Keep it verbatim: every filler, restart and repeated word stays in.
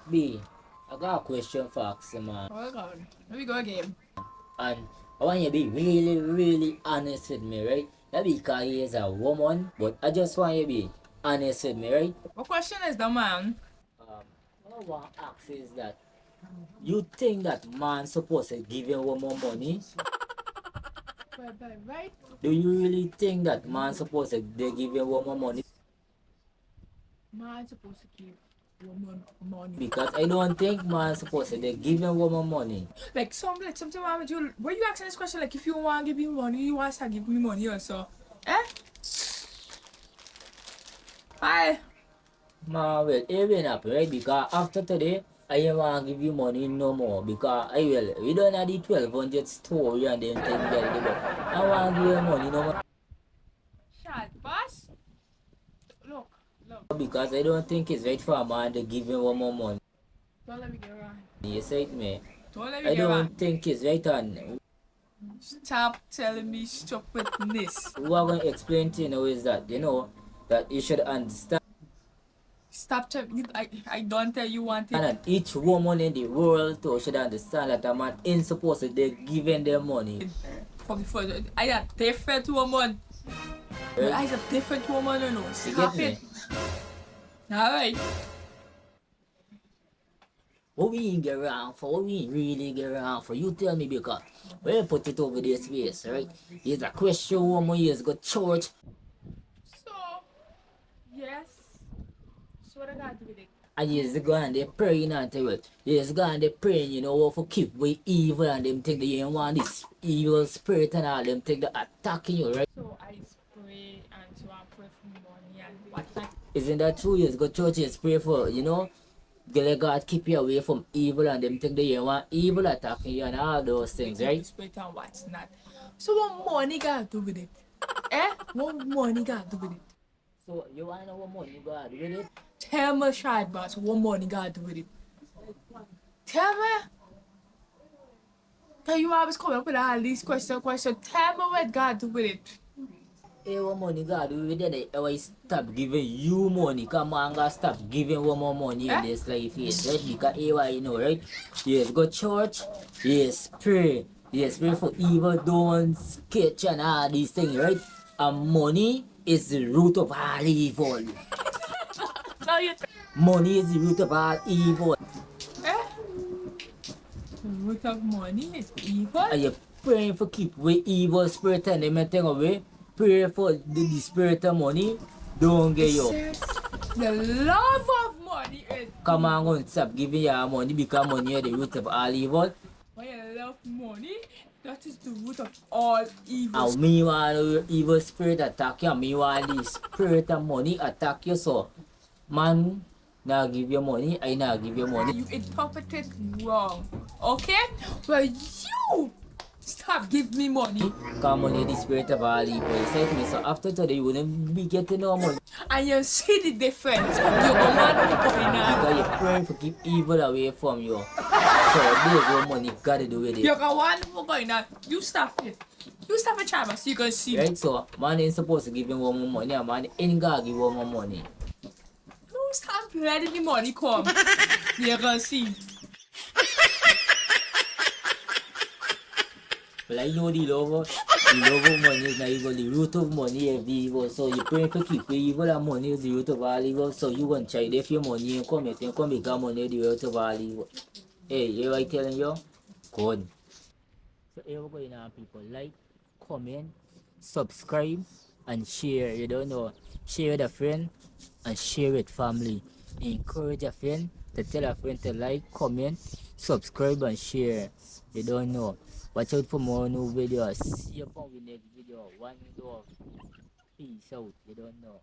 B, I got a question for ask you, man. Oh God. Here we go again. And I want you to be really, really honest with me, right? Not because you is a woman, but I just want you to be honest with me, right? What question is that, man? Um, what I want to ask is that you think that man supposed to give a woman money? Right, right, right. Do you really think that man supposed to they give a woman money? Man supposed to give woman money. Because I don't think man supposed to they give a woman money. Like, some, like, something wrong with you. Why you asking this question? Like, if you want to give me money, you want to give me money also. Eh? Hi. Ma, well, it won't happen, right? Because after today, I don't want to give you money no more. Because I will, we done had the twelve hundred story and dem things like that. I want to give you money no more. Shut, boss. Look, look. Because I don't think it's right for a man to give a woman money. Don't let me get wrong. You said me. Don't let me I get don't wrong. Think it's right and Stop telling me stupidness. What I'm going to explain to you now is that, you know, that you should understand. Stop tell you, I, I don't tell you one thing. And each woman in the world too should understand that a man ain't supposed to be giving them money. For before, I a different woman. Right? I a different woman, you know. You get me? Stop it. All right. What we in get wrong for? What we really get wrong for? You tell me, because when you put it over this ways, right? Here's a question woman, here's go church. So, yes. So what I gotta do with it? And here's the go and they praying and tell it. Here's the go and they praying, you know, what for keep we evil and them thing they ain't want this evil spirit and all them thing that attacking you, right? So I pray and so I pray for money and whatnot. Isn't that true? Yes, go church, yes, pray for, you know, let God keep you away from evil and them thing that you want evil attacking you and all those things, right? Spirit and what's not. So what money got to do with it? Eh? What money got to do with it? So you wanna know what money got to do with it? Tell me, Shy Boss, what money got to do with it? Tell me. Can you always come up with all these question, question? Tell me what God do with it. Hey, what money God do with it? Hey, why stop giving you money? Come on, God, stop giving woman money in this life here. Right? Because hey, why you know, right? Yes, go church. Yes, pray. Yes, pray for evil, don't sketch and all these things, right? And money is the root of all evil. So you Money is the root of all evil. Eh? The root of money is evil? Are you praying for keep away evil spirit and everything away? Pray for the, the spirit of money. Don't get you. It says the love of money is Come on, go and stop giving your money because money is the root of all evil. When you love money, that is the root of all evil. And meanwhile, your evil spirit attack you. Meanwhile, the spirit of money attack you. So, man, nah give you money, I nah give you money. You interpret it wrong. Okay? Well, you stop give me money. Come on, you the spirit of all evil. You said to me, so after today, you wouldn't be getting no money. And you see the difference. You go one who going on. Because you're praying to keep evil away from you. So there's no money got to do with it. You go one who going on. You stop it. You stop a child, so you gonna see. Right, so man ain't supposed to give him woman money. A man ain't gonna give woman money. You stop letting the money come. You gonna see. But I know the love of, the love of money is not evil. The root of money is evil. So you pray for keep the evil and money is the root of all evil. So you gonna try if your money and come, you think come become money the root of all evil. Hey, you I telling you? Good. So here we go, you know, people. Like, comment, subscribe, and share. You don't know. Share with a friend and share with family. Encourage a friend to tell a friend to like, comment, subscribe, and share. You don't know. Watch out for more new videos. See you on the next video. One love. Peace out. You don't know.